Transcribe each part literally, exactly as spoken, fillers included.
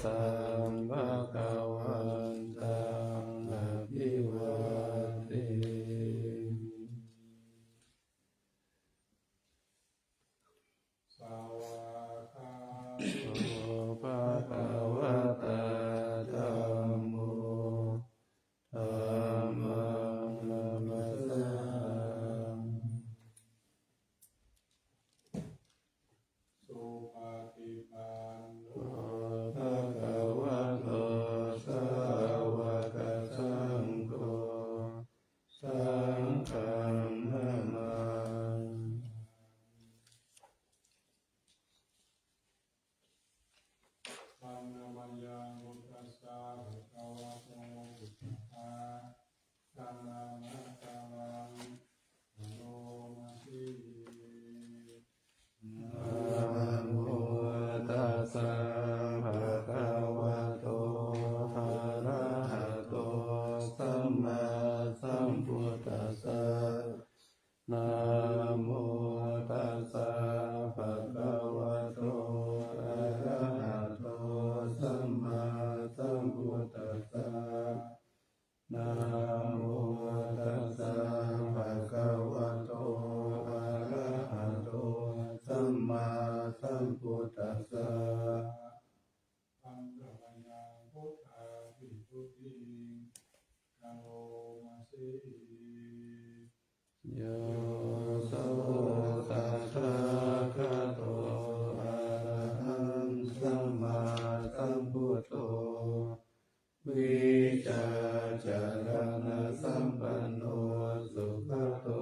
taṃ bhagavantaṃ abhivādemi. Svākkhāto bhagavatā dhammo, dhammaṃ namassāmi. Supaṭipanno bhagavato sāvakasaṅgho, saṅghaṃ namāmi. Handa mayaṃ buddhassa bhagavato pubbabhāganamakāraṃ karoma se. Namo tassa bhagavato arahato sammāsambuddhassa. Namo tassa bhagavato arahato sammāsambuddhassa. Namo tassa bhagavato arahato sammāsambuddhassa. Handa mayaṃ buddhavibhūtiṃ karoma se. Yo so tathāgato arahaṃ sammāsambuddho, vijjācaraṇasampanno sugato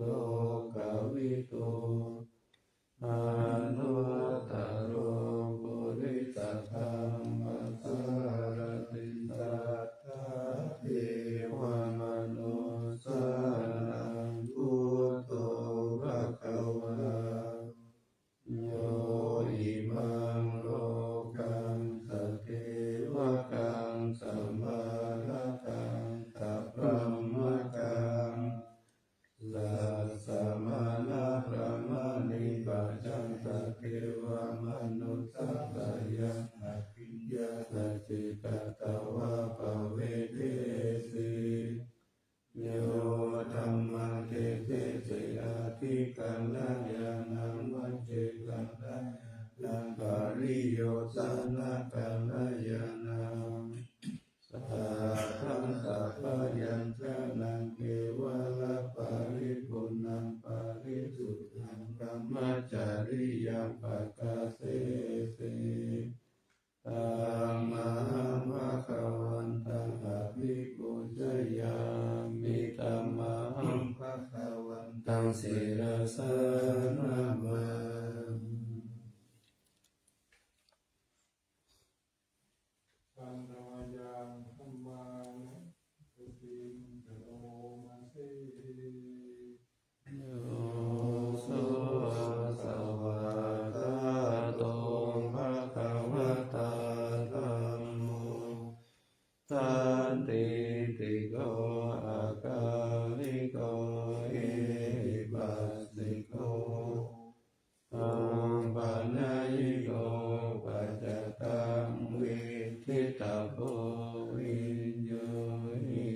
lokavidū, anuttaro purisadammasārathi satthā devamanussānaṃ buddho bhagavā. Yo imaṃ lokaṃ sadevakaṃ samārakaṃ sabrahmakaṃ, sassamaṇabrāhmaṇikajjhaṃ sadevamanussapāyaṃ abhiññāya cittāva pavedesi. Yo dhammaṃ desesi adhikaraṇañāṇaṃ, aveccañāṇaṃ pariyosānakaṇañāṇaṃ, saddhammabyañjanaṃ kevalaparipuṇṇaṃ parisuddhaṃ brahmacariyaṃ pakāsesi. Tamahaṃ bhagavantaṃ abhipūjayāmi. Tamahaṃ bhagavantaṃ sirasā namāmi. Handa mayaṃ dhammāna āratī karoma se. Yo so svākkhāto bhagavatā dhammo, sandiṭṭhiko akāliko ehipassiko, opanayiko paccattaṃ veditabbo viññūhi.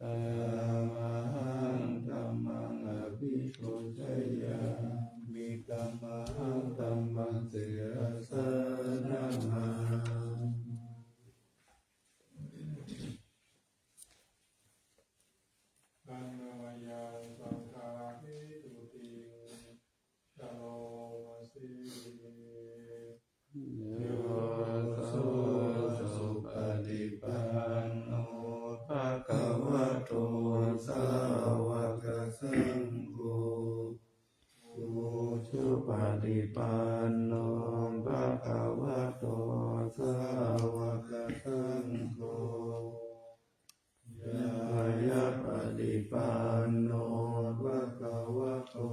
Tamahaṃ dhammaṃ abhipūjayāmi. Tamahaṃ dhammaṃ sirasā namāmi. Handa mayaṃ saṅghābhibhūtiṃ karoma se. Yo so supaṭipanno bhagavato sāvakasaṅgho, ujupaṭipanno bhagavato sāvakasaṅgho, ñāyapaṭipanno bhagavato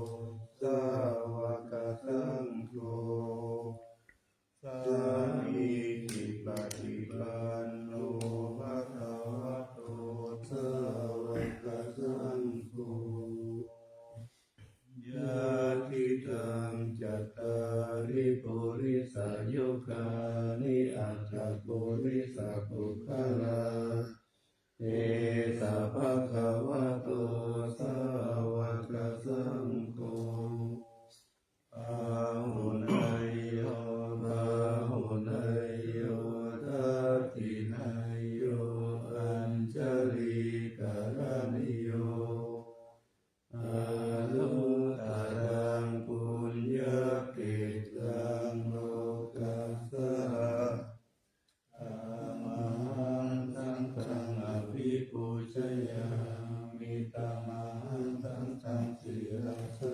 sāvakasaṅgho, sāmīcipaṭipanno bhagavato sāvakasaṅgho, yadidaṃ cattāri purisayugāni purisapuggalā, esa bhagavato sāvakasaṅgho, āhuneyyo pāhuneyyo dakkhiṇeyyo añjalikaraṇīyo, anuttaraṃ puññakkhettaṃ lokassā. Tamahaṃ saṅghaṃ abhipūjayāmi, tamahaṃ saṅghaṃ sirasā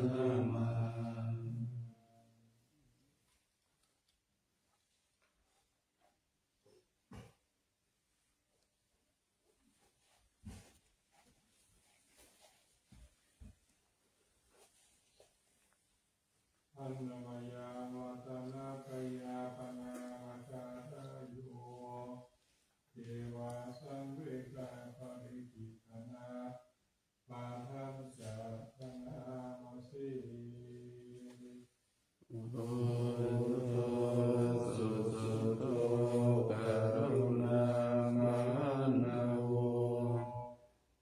namāmi. Annamāya Ratanattayā Paṇāmācarayo, Devā Samvedhaparikkhittanā, Padañca Paṇāma Se. Buddho Susuddho Karuṇāmahaṇṇavo,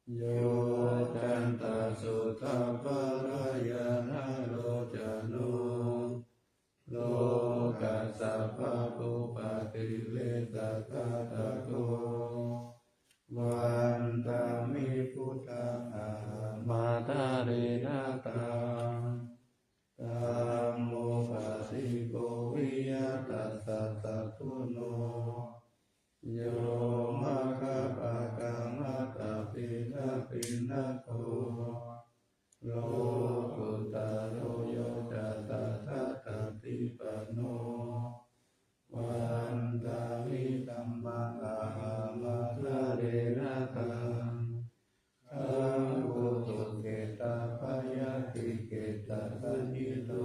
Yoganantasuddhaparayanalocano, Lokassa Pāpūpakilesaghātako, Vandāmi Buddhaṃ ahamadāre Ratanattayaṃ. Dhammo paṭikkhoviya tassa satthuno, yo maggapākamathapidapiṇṇako, lokuttaro yo ca tathāgatipañño, Vandāmi dhammaṃ ahamadāre Ratanattayaṃ. Taṃ buddhaguttakaṭṭhayakkhittasaññito,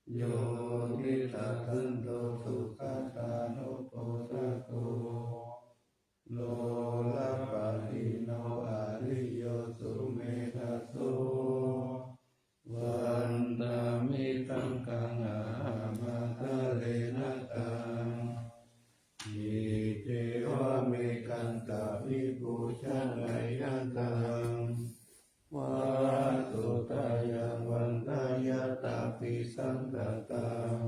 yo nidassando sugatānupādako, lokapaṭīno ariyo sumedhaso, Vandāmi saṅghaṃ ahamadāre Ratanattayaṃ. Iccevamekantabhipūjaneyyaṃ taṃ, vatthuttayaṃ vandeyyatāpi saṅkhataṃ.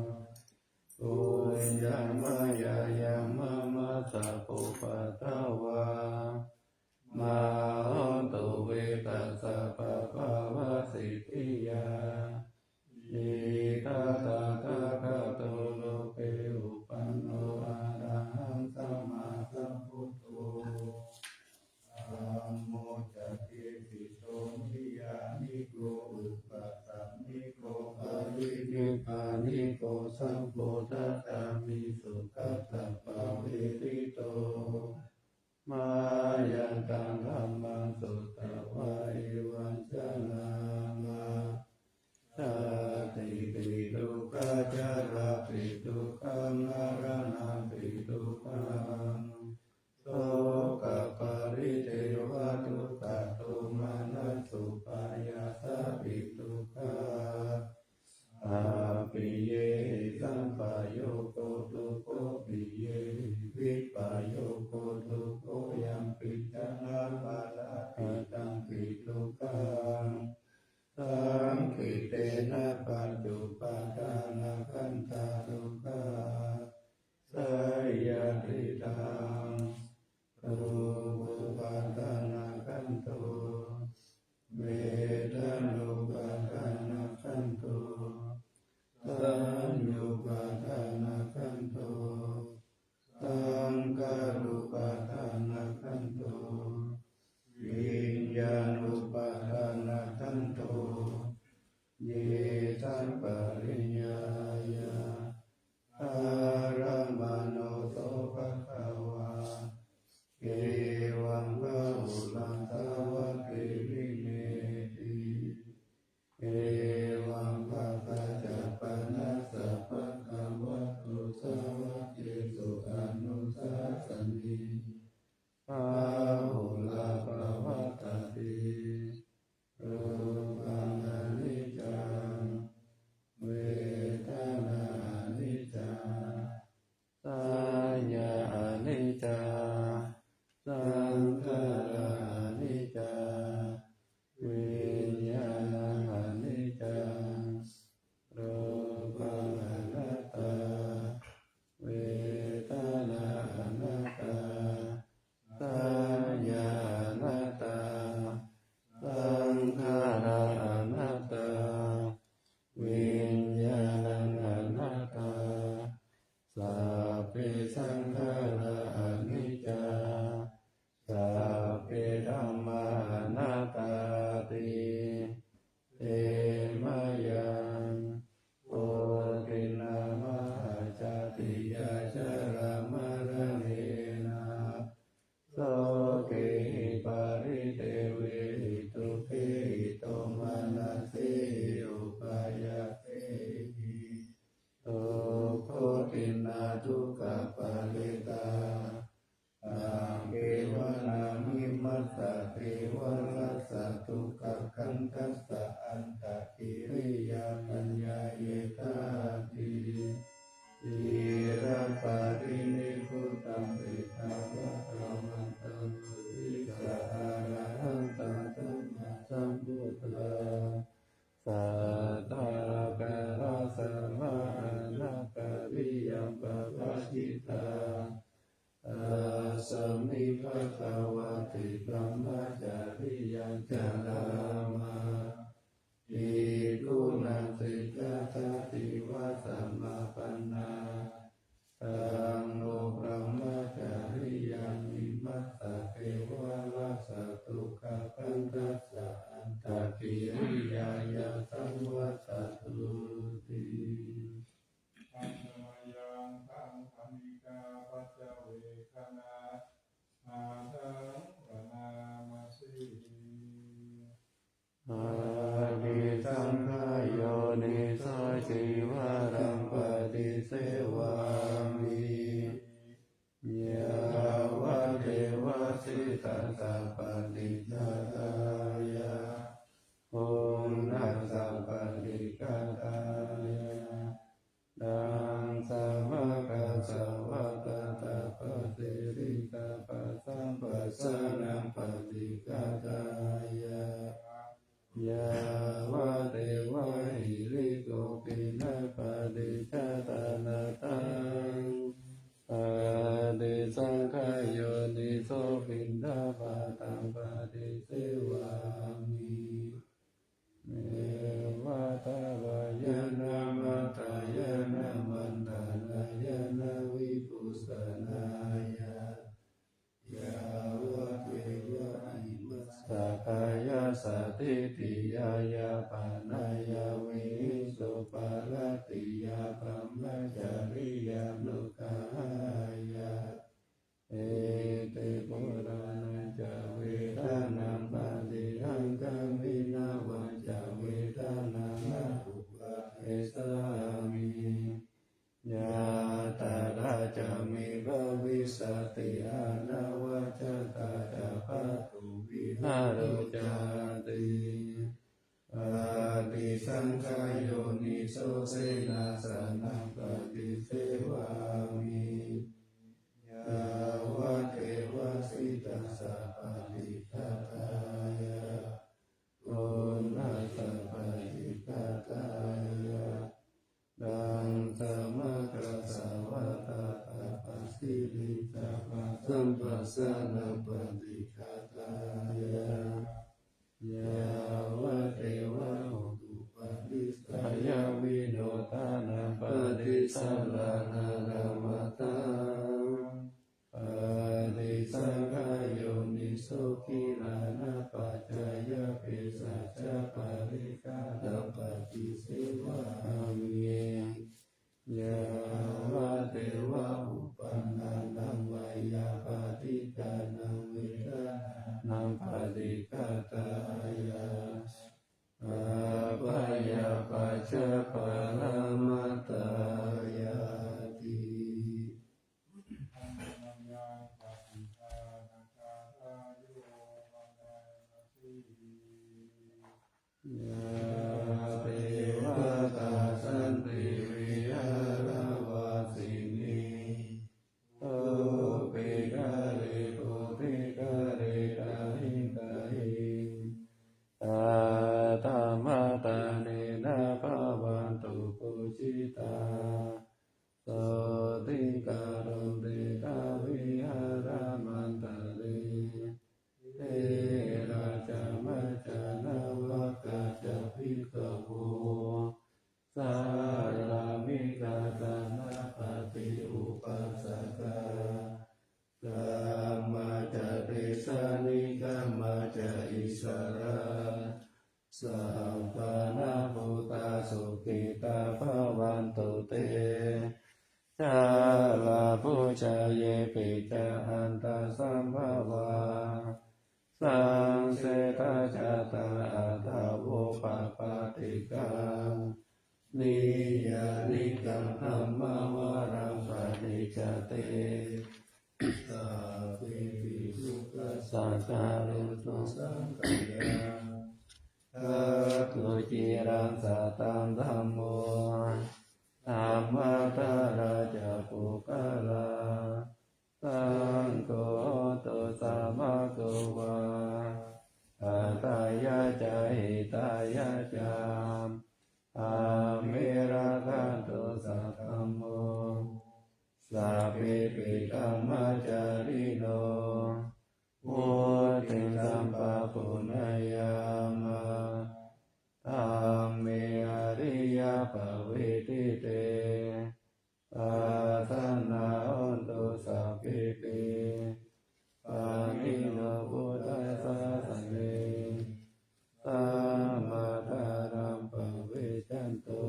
Puññaṃ mayā yaṃ mama sabbupaddavā, mā hontu ve tassa pāpāvasiddhiyā. Idha tathāgato loke uppanno arahaṃ sammāsambuddho, dhammo ca desito niyyāniko upasamiko parinibbāniko sambuddhaṭṭhāmi sugatappavedito. Mayantaṃ dhammaṃ sutvā evaṃ janāma, jātipi dukkhā jarāpi dukkhā maraṇampi dukkhaṃ, sokaparidevadukkhadomanassupāyāsāpi dukkhā, appiyehi sampayogo dukkho, piyehi vippayogo dukkho, yampidaṃ appaṭihatāpi tampi dukkhaṃ, saṅkhittena pañcupādānakkhandhā dukkhā, seyyathidaṃ Sabbe saṅkhārā aniccā, sabbe dhammā anattāti. Te mayaṃ puthinā mahācātiyā jalamaranena sokehi paridevehi dukkhehi domanassehi upāyāsehi dukkhuṭṭhino dukkhaparittā. Taṃ kevalāni matthakevalassa dukkhakandhassa antakiriyā paññāyettāti. Sīlaparinibbuttaṃ petāvatthāvantaṃ purisaṃ arahantaṃ sammāsambuddhaṃ satthākārasammāraṇakāriyaṃ pavattitaṃ. Tasmiṃ bhagavati brahmacariyācārāmā bhikkhūnaṃ seṭṭhādi vāsamāpannā. Taṃ no brahmacariyāni matthakevalassa dukkhakandhassa antakiriyāya saṃvattatu ti. Handa mayaṃ taṃ khaṇikā paccavekkhanatthaṃ bhaṇāma se. Paṭisaṅkhā yoniso cīvaraṃ paṭisevāmi yāvadeva sītassa paṭighātāya uṇhassa paṭighātāya daṅsamakasavātātapasiriṃsapasamphassānaṃ paṭighātāya yāvadeva hirikopinapaṭicchādanatthaṃ. Paṭisaṅkhā yoniso piṇḍapātaṃ paṭisevāmi neva davāya na madāya na maṇḍanāya na vibhūsanāya yāvadeva imassa kāyassa ṭhitiyā yāpanāya vihiṃsuparatiyā brahmacariyānuggahāya ete purāṇañca vedanaṃ paṭihaṅkhāmi navañca vedanaṃ na uppādessāmi. Yātrā ca me bhavissati anavajjatā ca pātuvihāro cāti. Paṭisaṅkhā yoniso senāsanaṃ paṭisevāmi yāvadeva sītassa paṭighātāya uṇhassa paṭighātāya daṅsamakasavātātapasiriṃsapasamphassānaṃ paṭighātāya yāvadeva utuparissayavinodanaṃ paṭisallānārāmatthaṃ. Paṭisaṅkhā yoniso gilānapaccayabhesajjaparikkhāraṃ paṭisevāmi yāvadeva uppannānaṃ veyyābādhikānaṃ vedanānaṃ paṭighātāya Sabbanābhūtā sukhitā bhavantu te. Jalābujā yepi ca aṇḍasambhavā, saṃsedajātā athavopapātikā, niyyānikaṃ dhammavaraṃ paṭicca te, sabbepi dukkhassa karontu saṅkhayaṃ. Ṭhātu ciraṃ sataṃ dhammo, dhammaddharā ca puggalā, saṅgho hotu samaggo va, atthāya ca hitāya ca. Amhe rakkhatu saddhammo, sabbepi dhammacārino, vuḍḍhiṃ sampāpuṇeyyāma, dhamme ariyappavedite. Pajānā hontu sabbepi, pāṇino buddhasāsane, sammā dhāraṃ pavecchanto,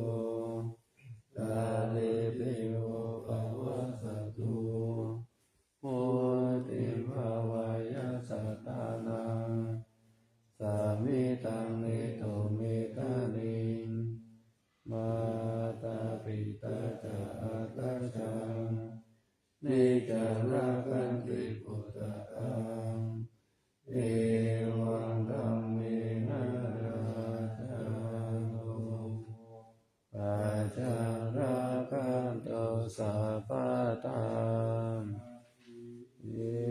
kāle devo pavassatu. Vuḍḍhibhāvāya sattānaṃ, samiddhaṃ netu medaniṃ, mātā pitā ca atrajaṃ, niccaṃ rakkhanti puttakaṃ, evaṃ dhammena rājāno, pajaṃ rakkhantu sabbadā.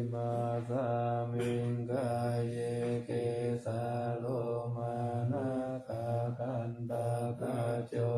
Imāsmiṃ kāye kesā lomā nakhā dantā taco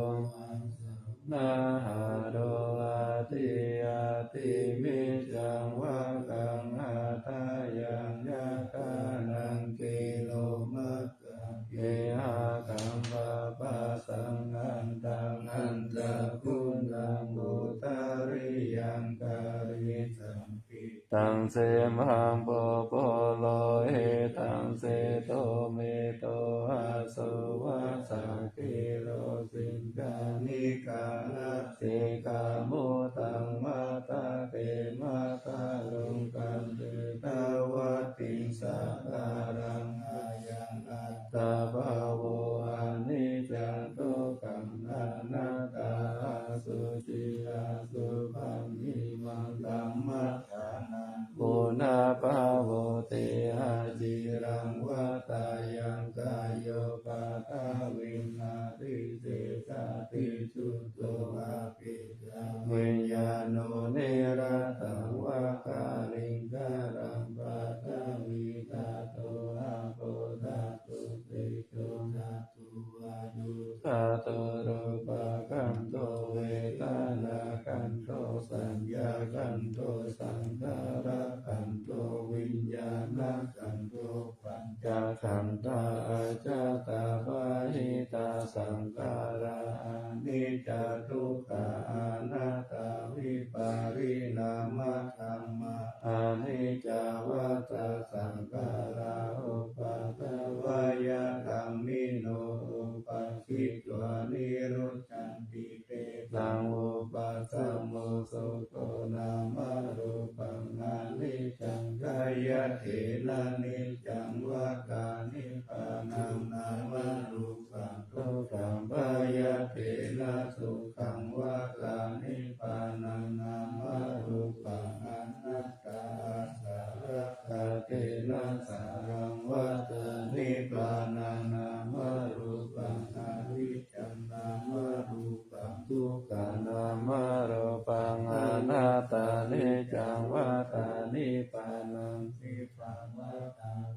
nakhā hārū aṭṭhī aṭṭhimiñjaṃ vāgaṃ hadayaṃ yakkhānaṃ kilomakaṃ ihakham papāsaṃ antaṃ antaguṇaṃ udariyaṃ karīsaṃ pittaṃ semhaṃ pubbu lohitaṃ sedo medo asovasā khīro siṅghāṇikā lasikā mudhaṃ matthake mattharo kanthe tavattiṃ sakaraṃ ayaṃ attabhāvo aniccaṃ dukkhaṃ anattā asuci asubhaṃ imaṃ dhammadānaṃ guṇabhāvo te aciraṃ vata yaṃ kāyo paṭhaviṃ abhisesati chuddho apetaviññāṇo niratthaṃ va kaliṅgaraṃ paṭhavī dhātu āpo dhātu tejo dhātu vāyo dhātu rūpakkhandho vedanākkhandho saññākkhandho saṅkhārakkhandho viññāṇakkhandho pañcakkhandhā ajjhattabahiddhā saṅkhārā aniccā dukkhā anattā vipariṇāmadhammā aniccā vata saṅkhārā uppādavayadhammino uppajjitvā nirujjhanti tesaṃ vūpasamo sukho nāmarūpaṃ aniccaṃ khayadena niccaṃ vata nibbānaṃ nāmarūpaṃ dukkhaṃ bhayadena sukhaṃ vata nibbānaṃ nāmarūpaṃ anattā āsarakkhatena saraṃ vata nibbānaṃ nāmarūpaṃ aniccaṃ nāmarūpaṃ dukkhaṃ nāmarūpaṃ anattā niccaṃ vata nibbānaṃ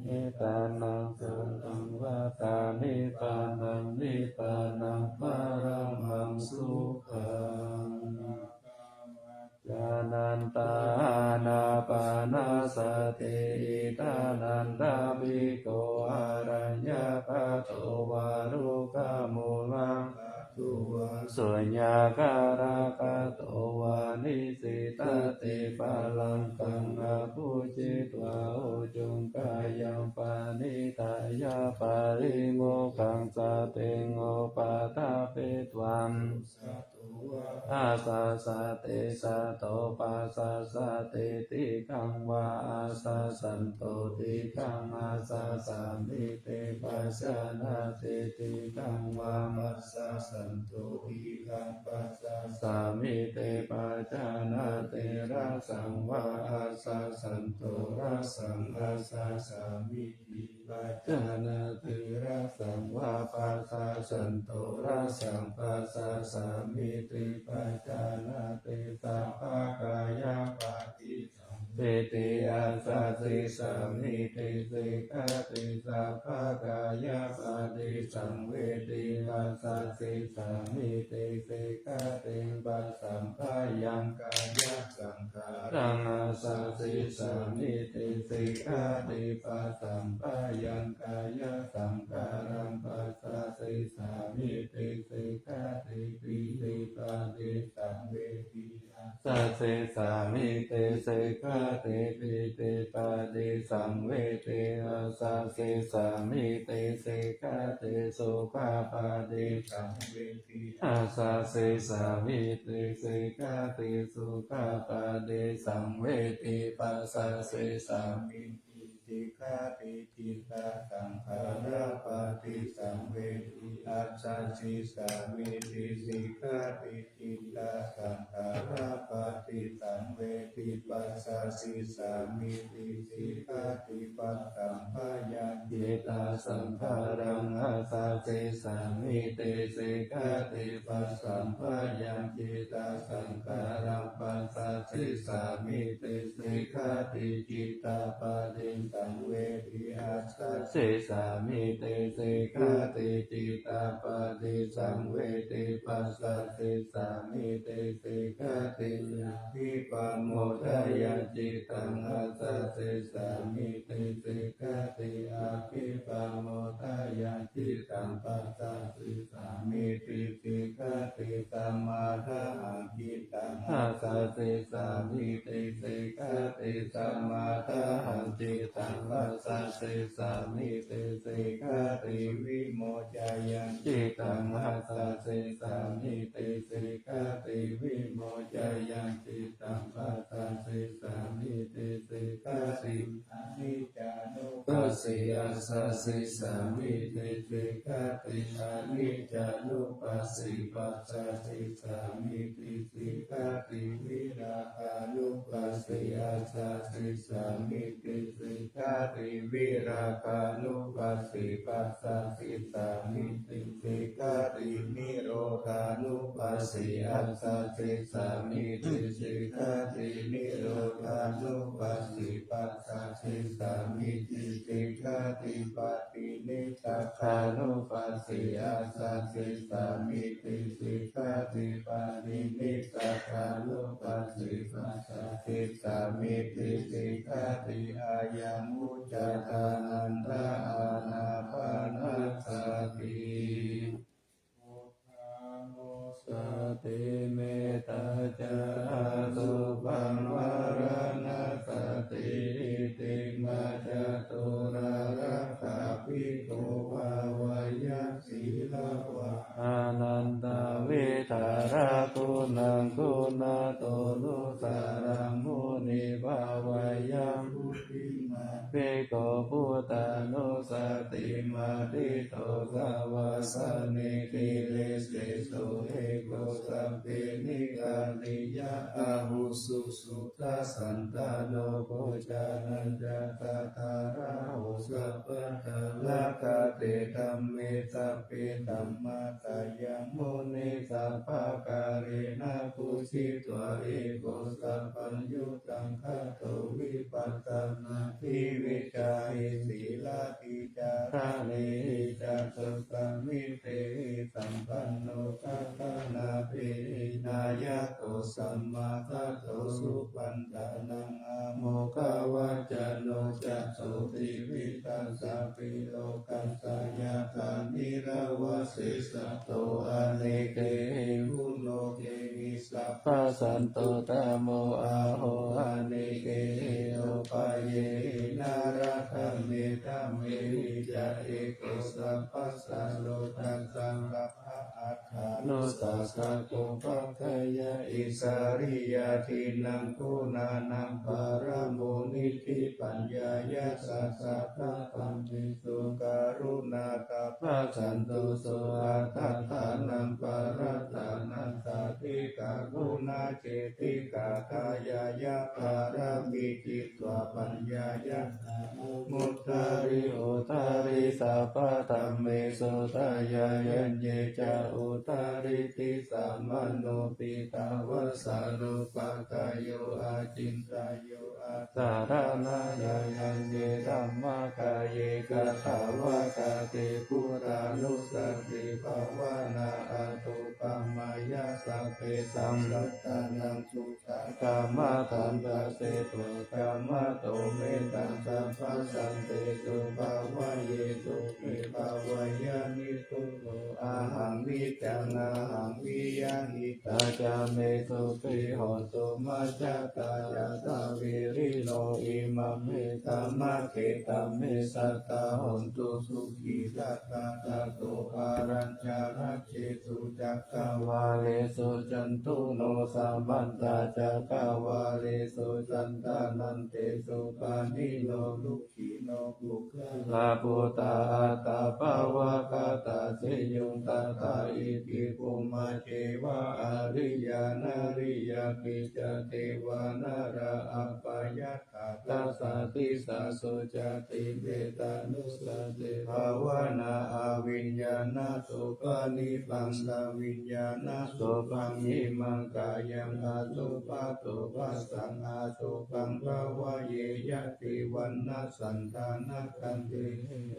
nibbānaṃ saraṃ vata nibbānaṃ nibbānaṃ paramaṃ sukhaṃ. Ānantā ānāpanasati iddhānanda bhikkhu araññagato vā rukkhamūlaṃ gato vā suññāgāragato vā nisīdati. Pāṇaṃ taṃ abhujitvā ujuṃ kāyaṃ paṇidhāya parimokkhaṃ satiṃ upaṭṭhapetvā, āsasati sato passasati, dīghaṃ vā assasatu dīghaṃ passāsāmīti pajānāti, dīghaṃ vā passasatu dīghaṃ passāsāmīti pajānāti, rassaṃ vā assasatu rassaṃ passāsāmīti pajānāti, rassaṃ vā passasatu rassaṃ passāsāmīti pajānāti, sabbakāyapaṭisaṃveti assasissāmīti sikkhati, sabbakāyapaṭisaṃveti passasissāmīti sikkhati, passamphayaṃ kāyasaṃ khāraṃ assasissāmīti sikkhati, passamphayaṃ kāyasaṅkhāraṃ passasissāmīti sikkhati, pītipaṭisaṃveti assasissāmīti sikkhati, pītipaṭisaṃveti assasissāmīti sikkhati, sukhapaṭisaṃveti assasissāmīti sikkhati, sukhapaṭisaṃveti passasissāmīti sikkhati, cittasaṅkhārapaṭisaṃveti assasissāmīti sikkhati, cittasaṅkhārapaṭisaṃveti passasissāmīti sikkhati, passamphayaṃ cittasaṅkhāraṃ assasissāmīti sikkhati, passamphayaṃ cittasaṅkhāraṃ passasissāmīti sikkhati, cittapaṭisaṃveti assasissāmīti sikkhati, cittapaṭisaṃveti passasissāmīti sikkhati, abhipamodāya cittaṃ assasissāmīti sikkhati, abhipamodāya cittaṃ passasissāmīti sikkhati, samādāya cittaṃ assasissāmīti sikkhati, samādāya cittaṃ passasissāmīti sikkhati, vimocāya cittaṃ assasissāmīti sikkhati, vimocāya cittaṃ passasissāmīti sikkhati, aniccānupassī assasissāmīti sikkhati, aniccānupassī passasissāmīti sikkhati, virāgānupassī assasissāmīti sikkhati, virāgānupassī passasissāmīti sikkhati, nirodhānupassī assasissāmīti sikkhati, nirodhānupassī passasissāmīti sikkhati, paṭinissagga ānupassī assasissāmīti sikkhati, paṭinissagga ānupassī passasissāmīti sikkhati. Ayaṃ vuccatā anattā ānāpānasati. Sati mettā carā supabhāya maraṇā sati, icchittamatto ca rakkhaṃ bhikkhū bhāvaye sīlavā. Anantavihāraguṇaṃ guṇāto nusaraṃ muni bhāvaye bhikkhu buddhānussatimatthito savāsaṃ nikkhilesu eko sabbe nikkhariya ahusu suddhasantāno bojjhaṅgā ca saddharāhu sabbattha rakkhaṃ te dhamme sabbe dhammacārā muni sabbakālena pūjitva eko sabbaññutaṃ gato vipassanādhi vicarehi sīlatidhāranehi ca dussūhitehi sampanno gaganāpehi nāyako samāgato supaṇṇānaṃ āmokavacano ca, sotthivittassa piyokassa yathā niravajjesato, anekehi buddhokehi sabbasanto dhammo aho, anekehi upāyehi naradhammehi dhammehi ca eko sabbassa lokassārakkha aṭṭhanusassako. Paccayaṃ isariyādīnaṃ guṇānaṃ paramāṇuṃ niṭṭhipaññāya, satthā dhammesu karuṇā dabbasanto so, atthānaṃ parattanaṃ sādhikā guṇā cetikā, dāyāyā pāramī citvā paññāya muttari uttari sabbadhammesu dāyāyā, ye ca uttariṃ disaṃ manoṃ pitā vā sarūpakāyo acintayuṃ aṭṭhārāmaṃ, ye dhammā kāye kathā vā, ṭhāte buddhānussatī bhāvanā, aṭṭho pamayā sabbesaṃ sattānaṃ sukhā kammaṭṭhaṃ dassetvā, kammato mettaṃ sabbasantesu bhāvaye. Sukhī bhāvaye nibbuto ahaṃ, niccaṃ ahaṃ viya, hitatthi ca me sukhī hotu, majjhattā ca saverino, imaṃ mettamajjhe dhamme sadā hontu sukhī. Tathāgato āyarajja rajjesu cakkavāḷesu candano, samantā cakkavāḷesu cantanaṃ tejo, pāṇino dukkhi no puggalā, bhūtā aṭṭha bhāvagāthā, seyyaṃ tattha iti bhummā ceva, ariyā nariyā picca, devā nalā apayattā, dasā disā sucati, mettā nussati bhāvanā, abhiññānaso paṇītaṃ, abhiññānaso paṇītaṃ, imaṃ kāyaṃ asupato bhassaṃ, asubhaṃ bhāvaye. Yadi vaṇṇaṃ chandamā gandhā,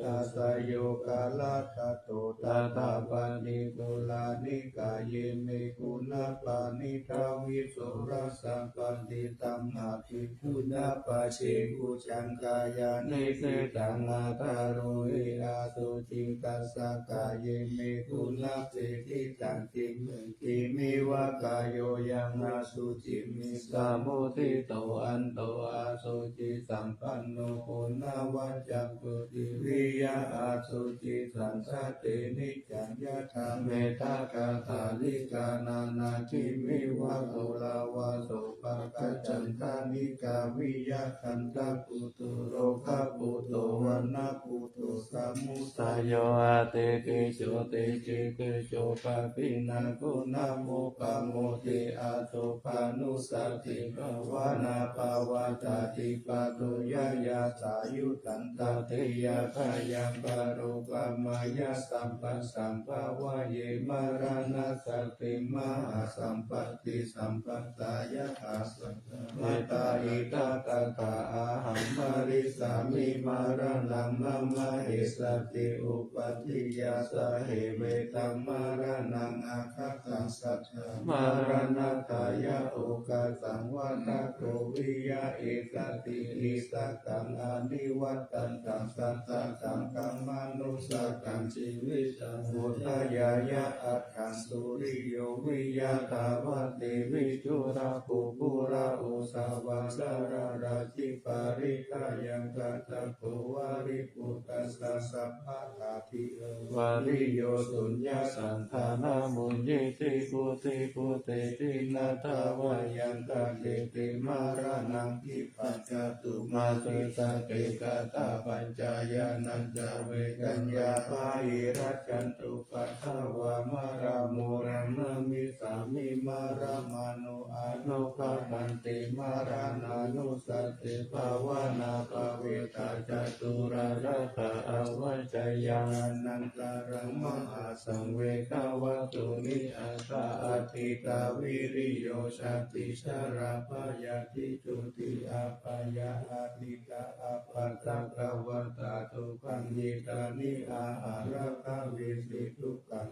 rasa yodāladdhato, tathā paṭighūḷāni kāye me, guṇā paṇītā visuddhā sabbadhi, tamhā bhikkhū na pacchebujjhaṃ, kāyāni sitaṃ aṭṭharohi, asuciṃ tassa kāye me, guṇā seṭṭhi cākiṃ me, khīṇe va kāyo yaṃ, asuciṃ me samuṭṭhito, anto asucisampanno, punabbhajaṃ puthiviyaṃ asuciṃ saṃsati, niccaṃ yathā me ṭhākathalikā, nānākiṃ me va ghūḷavā sopāga, chandāni kāpiyathānā, puthu rogaputto vaṇṇaputto samudayo, atikiccho tikiccho pāpiṇaṃ guṇaṃ upamodi, asubhānussatibhāvanā pavattati, patto yāyasā yuttantatthi, yathāyaṃ paro pamayasam passaṃ bhāvaye, maraṇassati mahāsampatti, sampattā yathā saddhammattha, idha tathā ahaṃ marissāmi, maraṇaṃ mama essati, uppādiyā sahe vetaṃ, maraṇaṃ aggaṭaṃ sattha, maraṇatthāya okāsaṃ, vata kho viya essatthi, issakaṃ anivattantaṃ, sattakaṃ khamānu sakaṃ, jīvitaṃ udayāya aṭṭhaṃ, suriyo viya dhāvati, viṭū ra puggalā, usavā saḷārājī, parittā yaṃ gaṇhatha, pariputtassa sabbadāpi, avariyo suññasaṅghanā, muññethi buddhe bhūtehi, na dhāvayaṃ gaṇheti, maraṇaṃ khippaṃ, jatumāsu sate, katā pañcāyanañca vedaṃ, yā bāhirajjhantu paddavā, marā mūlaṃ namissāmi, marāmaṇo anupatanti, maraṇānussatibhāvanā parittaṃ catulārakkhaṃ avañceyya. Anantaraṃ mahāsaṃvegavatthūni, aṭṭha āditā viriyo satthi jarābhayā disūti apāyā, aditā apātakavātā dukkhammitāni, ahārakavīti dukkhaṃ.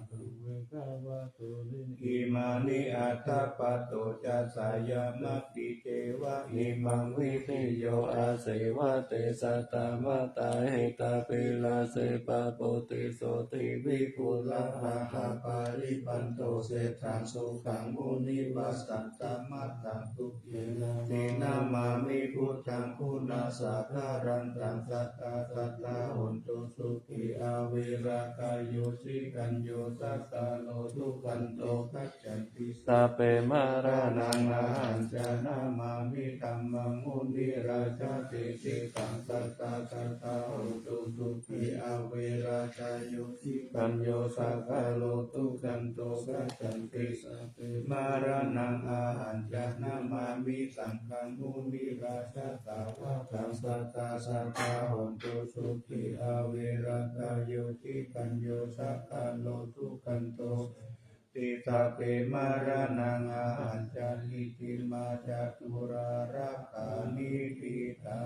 Imāni aṭṭha paṭo cāsāyamapiccheva, imaṃ vitiyo āseva te satta mattā, hetabirāse pāpūti sotthiṃ vigūḷhā appaṭipanto, seṭṭhaṃ sukhaṃ munivassataṃ, matthaṃ sukhena dinamāmi buddhaṃ guṇasāgarantaṃ. Sattā sadā hontu sukhī averā kāyo citañño, sakalo sukhanto gacchanti sabbe maraṇaṃ ahañca namāmi dhammaṃ munirājāti. Tiṭṭhaṃ sattā sadā hontu sukhī averā kāyo citañño, sakalo sukhanto gacchanti sabbe maraṇaṃ ahañca namāmi saṅghaṃ munirājasāvakaṃ. Sattā sadā hontu sukhī averā kāyo citañño, sakalo sukhanto gacchanti sabbe maraṇaṃ ahañca. Iti mā catulārakkhaṃ ṭhitā.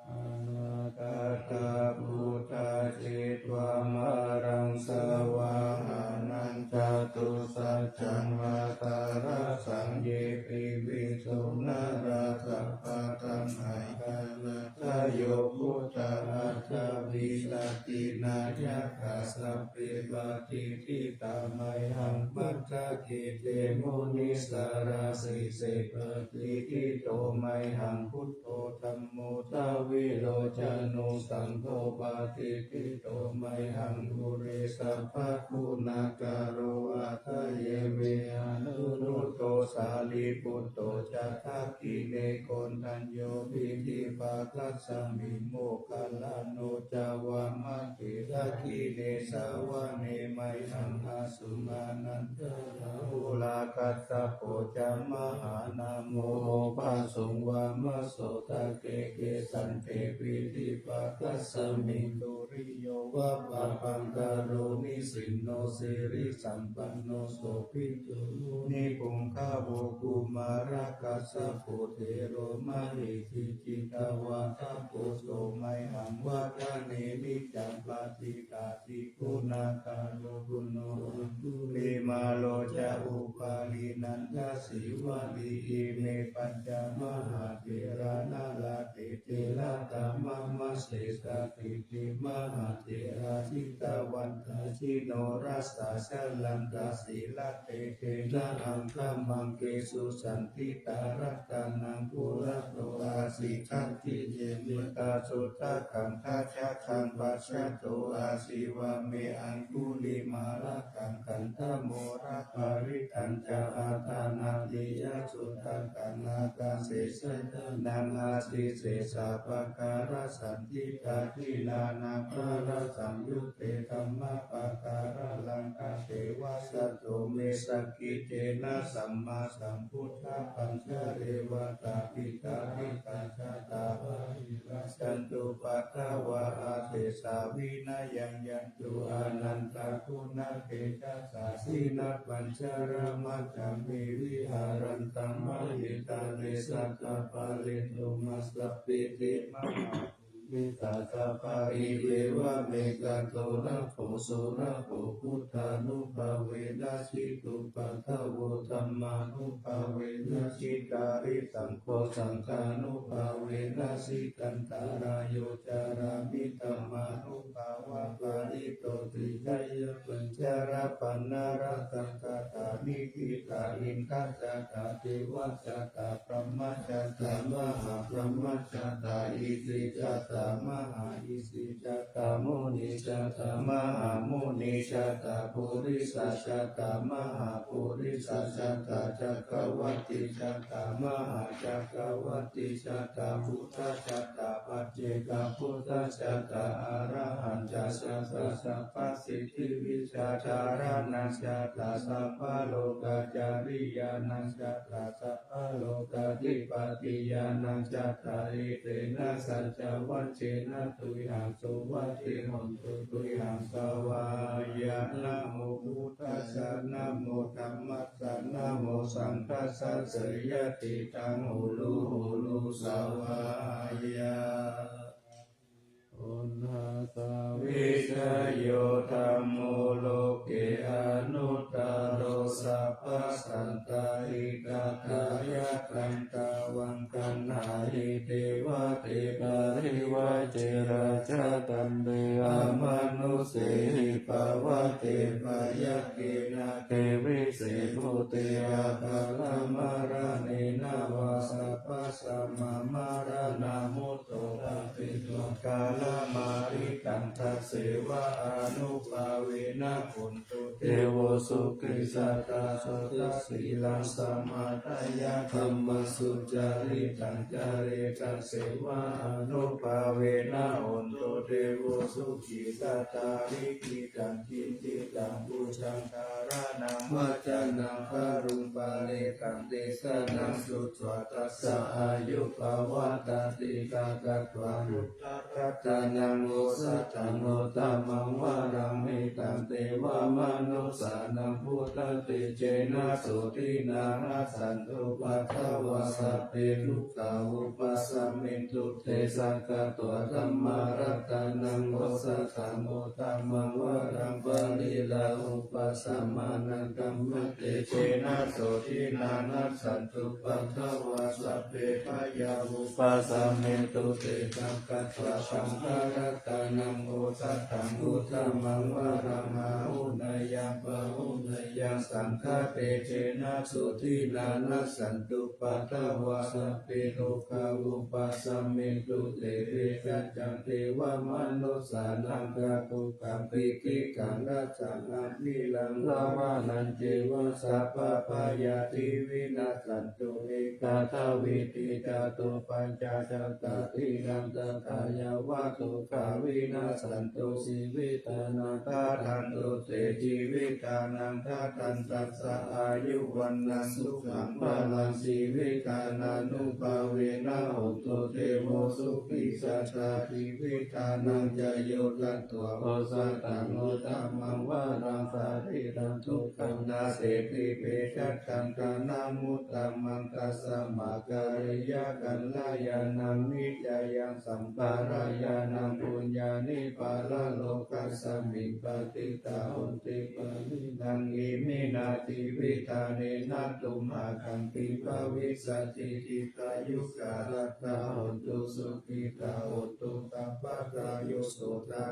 Anāgatā buddhā jetvā māraṃ savāhanaṃ, catusaccāmatarasaṃ ye piviṃsu narāsabhā. Taṇhaṅkarādayo buddhā aṭṭhavīsati nāyakā, sabbe patiṭṭhitā mayhaṃ matthake te munissarā. Sīse patiṭṭhito mayhaṃ buddho dhammo dvilocano, saṅgho patiṭṭhito mayhaṃ ure sabbaguṇākaro. Hadaye me anuruddho sārīputto ca dakkhiṇe, koṇḍañño piṭṭhibhāgasmiṃ moggallāno ca vāmake. Dakkhiṇe savane mayhaṃ āsuṃ ānandarāhulā, kassapo ca mahānāmo ubhāsuṃ vāmasotake. Kesante piṭṭhibhāgasmiṃ suriyo va pabhaṅkaro, nisinno sirisampanno sobhi to munipuṅgavo. Kumārakassapo thero mahesī cittavādako, so mayhaṃ vadane niccaṃ patiṭṭhāsi guṇākaro. Puṇṇo aṅgulimālo ca upālī nandasīvalī, ime pañca mahātherā nalāṭe tilakā mama. Sesāsīti mahātherā jitavanto jinorasā, jalantā sīlatejena aṅgamaṅgesu saṇṭhitā. Ratanaṃ purato āsi dakkhiṇe mettasuttakaṃ, dhajaggaṃ pacchato āsi vāme aṅgulimālakaṃ. Khandhamoraparittañca āṭānāṭiyasuttakaṃ, ākāse chadanaṃ āsi sesā pākārasaṇṭhitā. Jinānāgarasaṃyutte dhammapākāralaṅkate, vasato me sakiccena sammāsambuddhapañjare. Vātapittādisañjātā bāhirajjhattupaddavā, asesā vinayaṃ yantu anantaguṇatejasā. Jinapañjaramajjhamhi viharantaṃ mahītale, sattappārisomā sabbe te mahāpurisāsabhā. Iccevamekato lābho surakkho, buddhānubhāvena jitupaddavo, dhammānubhāvena jitārisaṅgho, saṅghānubhāvena jitantarāyo, carāmi dhammānubhāvapālito. Tricayapañjarapaṇṇarasaṃ katā niṭṭhitā, indajātā devajātā brahmajātā mahābrahmajātā isijātā Mahāisi jaṭa, munī jaṭa, mahāmunī jaṭa, purisa jaṭa, mahāpurisa jaṭa, cakkavatī jaṭa, mahācakkavatī jaṭa, buddha jaṭa, paccekabuddha jaṭa, arahantā jaṭa, sabbasiddhivijjā, caraṇajaṭa, sabbalokacariyanā jaṭa, sabbalokādhipatiyānā jaṭa, etena saccavajjena tuyhaṃ suvatthi hotu, tuyhaṃ svāhāya. Namo buddhassa, namo dhammassa, namo saṅghassa, jayasiddhaṃ hotu, hotu, svāhāya. Uṇhassa vijayo dhammo loke anuttaro, sabbasantāhitatthāya, kantā vaṃ gaṇhāhi devate, parivaje rājadaṇḍe, amanussehi pavate, byagghe nāge vise bhūte, aparamaraṇena vā, sabbasmā maraṇā mutto, pāpetha kālamāritaṃ, tasseva ānubhāvena hotu devo sukhī sadā. Suddhasīlaṃ samādāya, dhammaṃ sucaritaṃ care, tasseva ānubhāvena hotu devo sukhī sadā. Likkhitaṃ cintitaṃ pūjaṃ, dhāraṇaṃ vācanaṃ garuṃ, paresaṃ desanaṃ sutvā, tassa āyu pavaḍḍhatīti. Taṃ khatvā buddharatanaṃ osathaṃ uttamaṃ varaṃ, hitaṃ devamanussānaṃ, buddhatejena sotthinā, nassantupaddavā sabbe, dukkhā vūpasamentu te. Sakkatvā dhammaratanaṃ osathaṃ uttamaṃ varaṃ, pariḷāhūpasamanaṃ, dhammatejena sotthinā, nassantupaddavā sabbe, bhayā vūpasamentu te. Sakkatvā saṅgharatanaṃ osathaṃ uttamaṃ varaṃ, āhuneyyaṃ pāhuneyyaṃ, saṅghatejena sotthinā, nassantupaddavā sabbe, rogā vūpasamentu te. Vechaccaṃ devamanussānaṃ, khaggopaṃ piṭṭhibhaṃ rasaṃ, amilaṃ dāvaggaṃ ceva sabbabhayāti, vinassantu ekatvīti. Catuppañcacattāyīdaṃ, tathāyeva dukkhā vinassantu, jīvitānaṃ dadantu te, jīvitānaṃ dadantassa āyu vaṇṇaṃ sukhaṃ balaṃ, jīvitānānubhāvena hotu devo sukhī sadā. Jīvitānaṃ ca yo datvā osathaṃ uttamaṃ varaṃ, sārīraṃ dukkham naseti, vecadhaṃ dhanamut- tamaṃ, tasmā kāleyya kalyāṇaṃ nicayaṃ, sampādāyānaṃ puññāni paralokasmiṃ patiṭṭhā honti pāṇino. Iminā jīvitā nenaṃ tumhākaṃ kiṃ bhavissati, dīghāyukā sadā hontu, sukhitā hontu sabbadā. Yo sotthā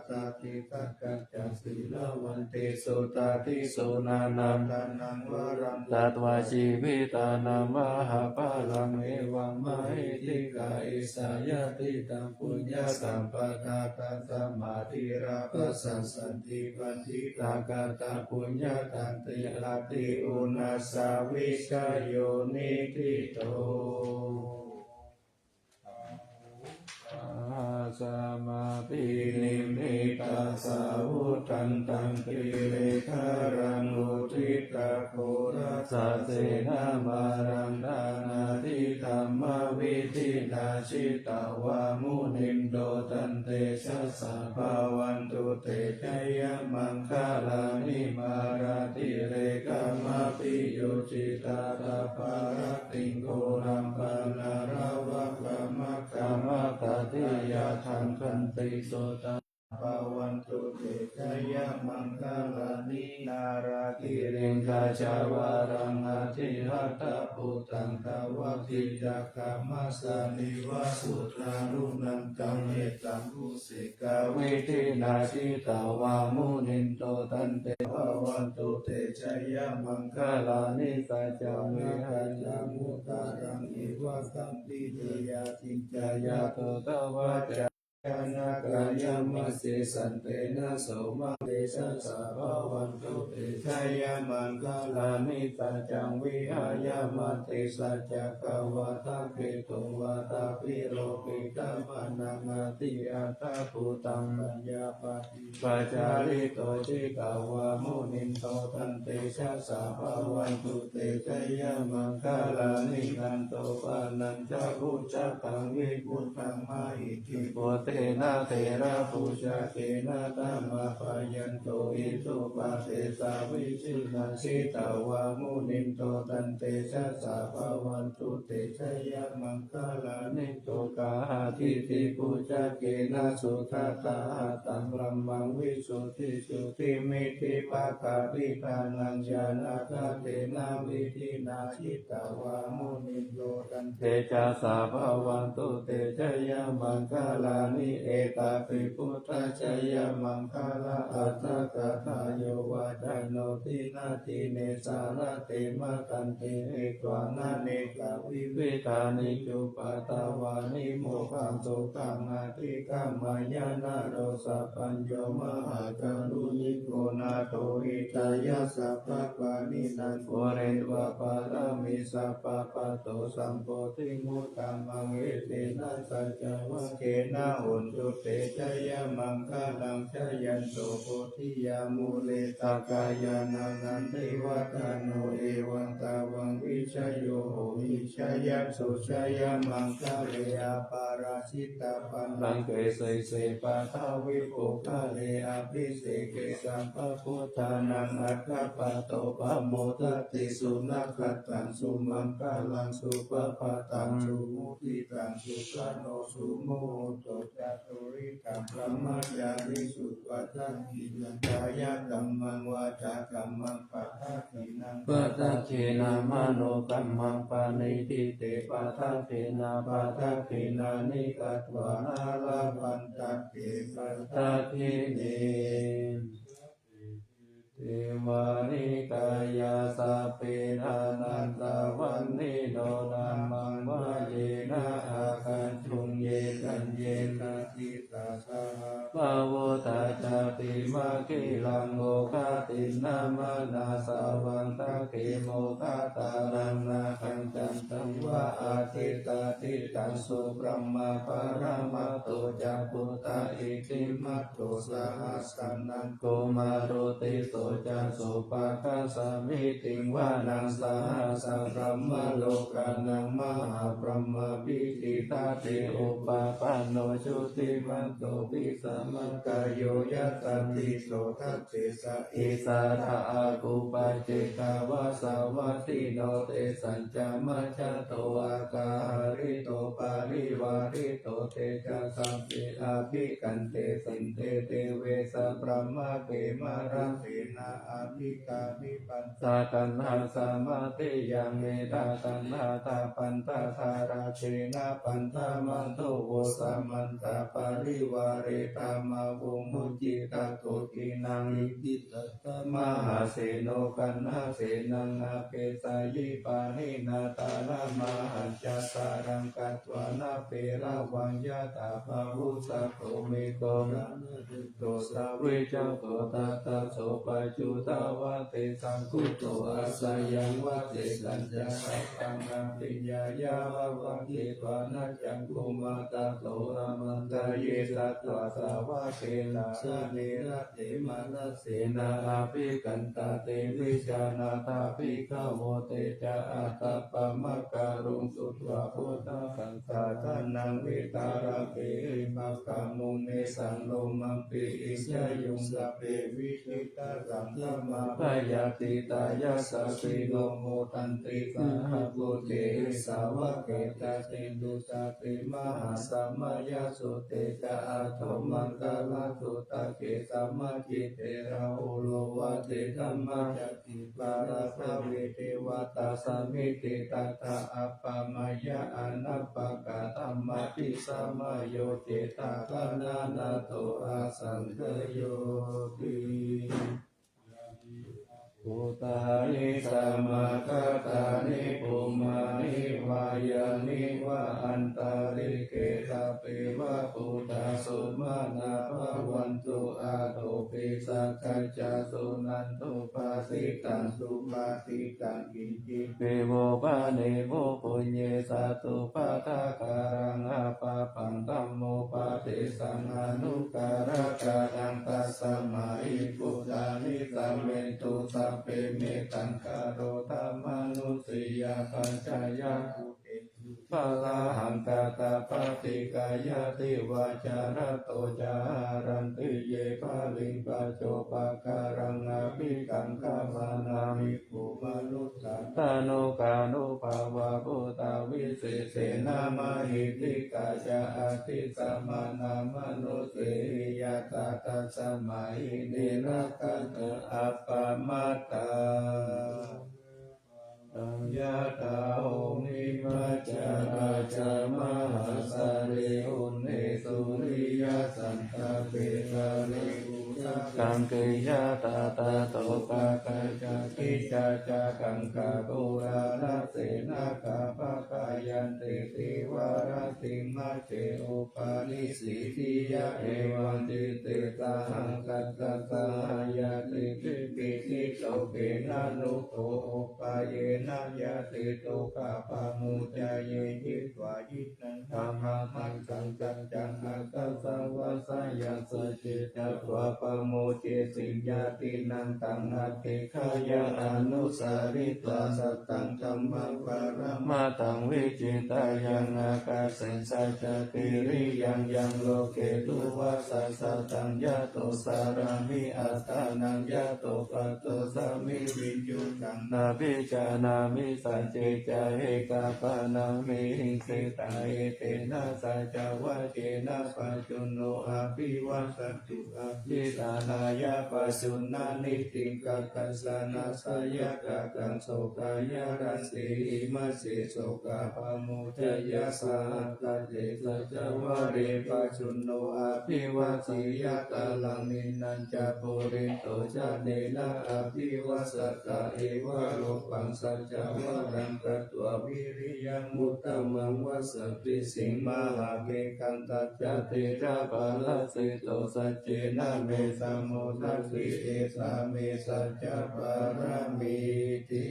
sīlavantesu, taṃ disaṃ ratanaṃ varaṃ datvā, jīvitānaṃ mahapphalaṃ, evaṃ mahiddhikā esa yadidaṃ puññasampadā. Tasmā dhīrā bhajassanti, paṇḍitā katapuññatante, atthi uṇhassa vijayo niṭṭhito. Sahassamabhinimmitasāvudhantaṃ, girigaṅgam uditaghorasasenamāraṃ, dānādidhammavidhinā jitavā munindo, taṃ tejasā bhavatu te jayamaṅgalāni. Mārātirekamabhiyujjhitasabbarattiṃ, ghorampanāḷavakamakkhamathaddhayakkhaṃ, khantīsudantaṃ bhavatu te jayamaṅgalāni. Nāḷāgiriṃ gajavaraṃ atimattabhūtaṃ, dāvaggicakkamasanīva sudāruṇantaṃ, mettambusekavidhinā jitavā munindo, taṃ tejasā bhavatu te jayamaṅgalāni. Saccaṃ vihāya mudaraṃ iva gabbhinīyā, ciñcāya duṭṭhavacanaṃ Janakāyamajjhe santena somaṃ tejasā bhavantu te jayamaṅgalāni. Saccaṃ vihāya matisaccakavādaketuṃ vādābhiropitamanaṃ atiandhabhūtaṃ paññāpadī pajjalito jitavā munindo taṃ tejasā bhavantu te jayamaṅgalāni. Nandopanandabhujagaṃ vibudhaṃ mahiddhiṃ puttena therabhujagena damāpayanto iddhūpadesavidhinā jitavā munindo taṃ tejasā bhavantu te jayamaṅgalāni. Duggāhadiṭṭhibhujagena sudaṭṭhahatthaṃ brahmaṃ visuddhijutimiddhibakābhidhānaṃ ñāṇāgadena vidhinā jitavā munindo taṃ tejasā bhavantu te jayamaṅgalāni. Etāpi buddhajayamaṅgalaaṭṭhagāthā yo vācano dinadine sarate matandī hitvānanekavividhāni cupaddavāni mokkhaṃ sukhaṃ adhigameyya naro sapañño. Mahākāruṇiko nātho hitāya sabbapāṇinaṃ pūretvā pāramī sabbā patto sambodhimuttamaṃ. Etena saccavajjena hotu te jayamaṅgalaṃ. Jayanto bodhiyā mūle sakyānaṃ nandivaḍḍhano evaṃ tvaṃ vijayo hohi jayassu jayamaṅgale aparājitapallaṅke sīse paṭhavipokkhare abhiseke sabbabuddhānaṃ aggappatto pamodati. Sunakkhattaṃ sumaṅgalaṃ supabhātaṃ suhuṭṭhitaṃ sukhaṇo sumuhutto ca suyiṭṭhaṃ brahmacārisu padakkhiṇaṃ kāyakammaṃ vācākammaṃ padakkhiṇaṃ padakkhiṇaṃ manokammaṃ paṇidhī te padakkhiṇā padakkhiṇāni katvāna labhantatthe padakkhiṇe. Te vāni kāyā sabbe nānattavaṇṇino nāmanvayena āgañchuṃ ye caññe sadisā sahabhāvo tathāpi makhilaṃ oghatiṇṇamanāsavaṃ dakkhemoghataraṃ nāgaṃ candaṃva asitātitaṃ subrahmā paramatto ca puttā iddhimato saha sanaṅkumāro tisso ca sopāga samitiṃ vanaṃ sahassabrahmalokānaṃ mahābrahmābhitiṭṭhati. Upapanno jutimanto bhismākāyo yasassi so dassesa issarā āgū paccekavasavattino tesañca majjhato āgā hārito parivārito te ca sabbe abhikkante sinde deve sabrahmake mārasenā abhikkāmi passa kaṇhassa mandiyaṃ. Etha gaṇhatha bandhatha rāgena bandhamatthu vo samantā parivāretha mā vo muñcittha koci naṃ. Iti tattha mahāseno kaṇhasenaṃ apesayi pāṇinā talamāhacca saraṃ katvāna bheravaṃ. Yathā pāvussako megho to savijjuko tattha so paccudāvatti saṅkuddho asayaṃvase. Tañca sabbaṃ abhiññāya vavakkhitvāna cakkhumā tato āmantayi satthā sāvake sāsane rate mārasenā abhikkantā te vijānātha bhikkhavo. Te ca ātappamakaruṃ sutvā buddhassa sāsanaṃ vītarāgehi pakkāmuṃ nesaṃ lomampi iñjayuṃ. Sabbe vijitasaṅgāmā bhayātītā yasassino modanti saha bhūtehi sāvakā dassenti. Sabbe mahāsamayasutte ca atthamaṅgalassutake samāhitte Rāhulo vācedhammaca dīpālabhave devatā samitiṃ tattha appamāya anappakāthamāti samayo cetāgaṇānato asaṅkhayoti. Bhūtāni samāgatāni bhummāni vā yāni va antalikkhe sabbeva bhūtā so taṃ supatiṭṭhaṃ kiñcipi vo paṇīmo puññe satthūpathakaraṃ apāpaṃ dhammūpadesaṃ anukarakānaṃ tasmā hi bhūtā nisamentu sabbe mettaṃ karotha mānusiyā pajāya bhūtesu pāpaggahaṃ katāpaṭikāyāti vācārato ca haranti ye baliṃ paccopakāraṃ abhikaṅkhamānā bhikkhū manussā tanukānubhāvā bhūtā visesena mahiddhikā ca atthi samānā mānusehi ñātā tasmā hi ne rakkhatha appamattā. Yathā bhummā cala ca mahāsare uṇhe suriyasantāpe kale kaṅkhe yathā tato pakāsa kiccā ca kaṅkhā purāṇase nāgā bhaggā yanti cīvarati majjhe upanissitiyā evaṃ citte saha saha ñātibhi pīḷito khemanuddho upāyena ñātidukkhā pamuccaye hitvā yidhaṃ dhammaṃ saccaṃ atthāya vāsayassa cetatvā pamuccesi ñātīnaṃ taṃ adhikkāya anusaritvā satthaṃ dhammaṃ paramatthaṃ vijitayaṃ ākāse saccakiriyaṃ yaṃ loke duvasaṃ sataṃ yato carāmi attānaṃ yato paṭosmi viññūhī taṃ nabhijanāmi sacce ca ekapāṇaṃ vihiṃsitā etena saccavajjena pajjunno abhivāsa tu abhiṭhānāya pajjuṇhānīti katthaca nāsayakā kaṃso kāyarassi imase sokā pamuccaya saha ākāse saccavajje pajjunno abhivāsi yathālaṃ ninañca purito jānena abhivāsatā evaṃ rūpaṃ saccavajjam katvā viriyaṃ uttamaṃ vasatthisiṃ mahābhikkhantaṃ ca tejapālāsito saccena me samuddassati esā me saccapāramīti.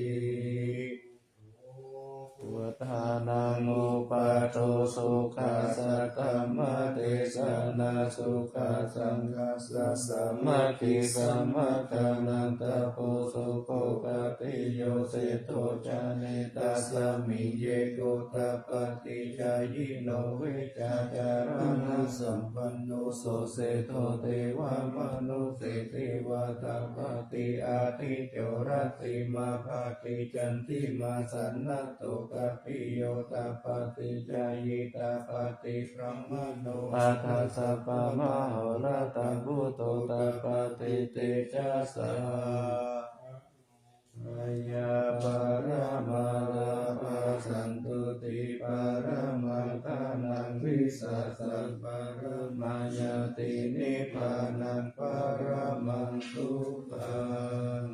Buddhānaṃ uppādo sukhā saddhammadesanā sukhā saṅghassa sāmaggī samaggānaṃ tapo sukho patiyo seṭṭho ca netasmiṃ ye gutapaṭicāyino vijjācaraṇasampanno so seṭṭho devamanusse ceva tapati ādicco rattimābhāti candimā sannaddho kāpiyo tapati cāyī tapati brāhmaṇo atha sabbamahorattaṃ buddho tapati tejasā. Mayā paramā lābhā santuṭṭhi paramā dhanaṃ vissāsa paramā ñāti nibbānaṃ paramaṃ sukhaṃ.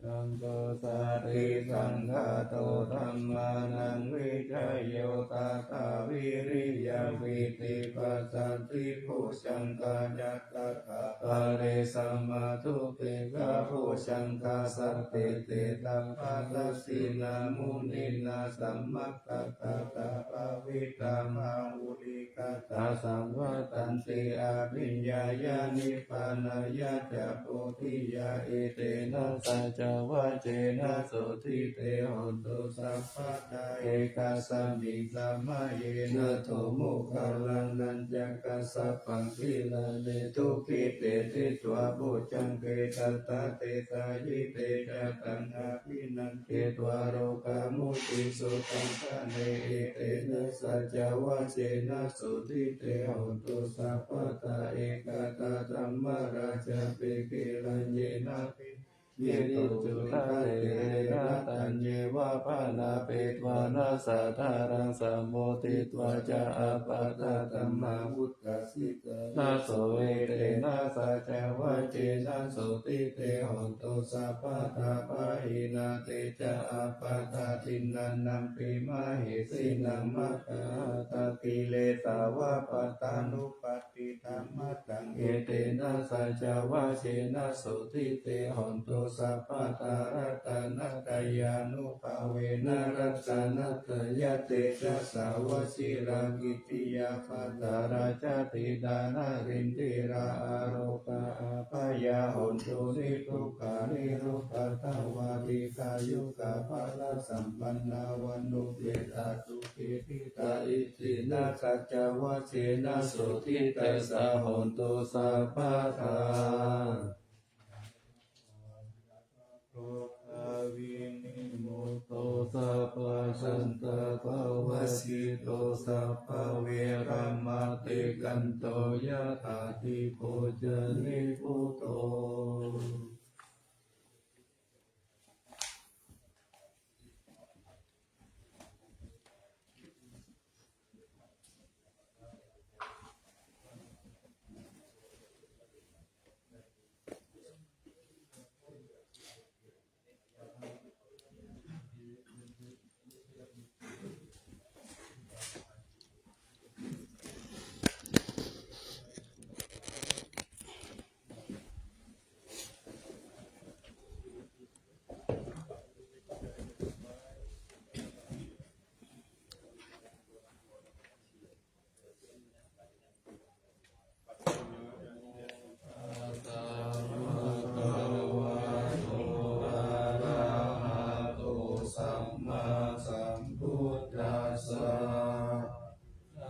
Saṅgho satisaṅkhāto dhammānaṃ vicayo tathā viriyaṃ pīti passaddhi bojjhaṅgā ca tathāpare samādhupekkhabojjhaṅgā sattete sabbadassinā muninā sammakkhā tathā bhāvitā bahulīkatā saṃvattanti abhiññāya nibbānāya ca bodhiyā. Etena saccavajjena sotthi te hotu sabbadā. Ekasmiṃ samaye nātho moggallānañca kassapaṃ gilāne dukkhite ṭhitvā bojjhaṅge tathā te sāyite ca taṃ abhinanditvā rogā mucciṃsu taṅkhaṇe. Etena saccavajjena sotthi te hotu sabbadā. Ekadā dhammarājāpi gelaññenābhi ṭhito cundattherena taññeva bhaṇāpetvāna sādaraṃ sammoditvā ca ābādhā tamhā vuṭṭhāsi ṭhānaso. Etena saccavajjena sotthi te hotu sabbadā. Pahīnā te ca ābādhā tiṇṇannampi mahesinaṃ maggāhatakilesā va pattānuppattidhammataṃ. Etena saccavajjena sotthi te hotu sabbadā ratanattayānubhāvena ratanattayatejasā vajirakkhittiyā pākārajjitidhānarindirā arogā abyā hontu niddukkhā nirupaddavā dīghāyukā balasampannā vaṇṇuppetā sukhī dīghā iddhīna saccavajjena sotthī tejasā hontu sabbadā. Rogā vinimutto sabbasantāpavajjito sabbaveramatikkanto yathā dīpo ca nibbuto.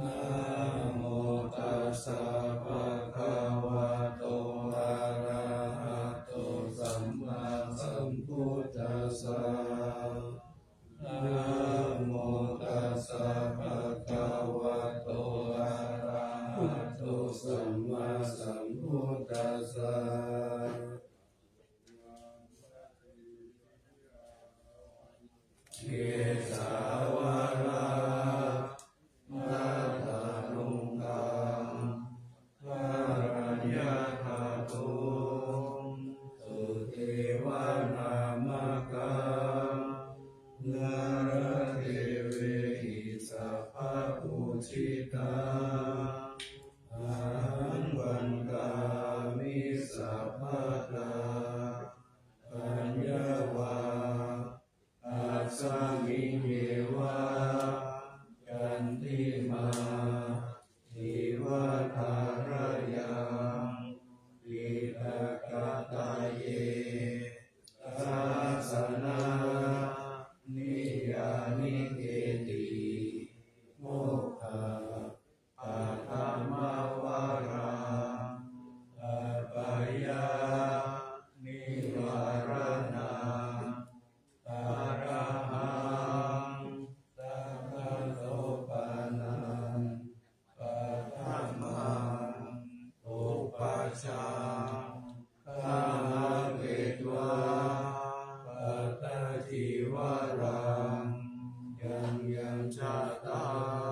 Namo tassa bhagavato arahato sammāsambuddhassa. Namo tassa bhagavato arahato sammāsambuddhassa. Kesavādaketuṃ dhāvantiyojanapathaṅguliṃ iva koci. Sudevānamāgataṃ raṭṭhe sabbapūjitaṃ. Taṃ vandāmi sabbadā paññāva. Tasmiṃeva candimā divatharayaṃ piṭakattaye dassananiyānike ti. Mokkha paṭhamavaraṃ bhayanivaranaṃ arahaṃ sammāsambuddho paṭhamaṃ upajjhaṃ bhāvetvā pattacīvaraṃ yaṃ yaṃ jātaṃ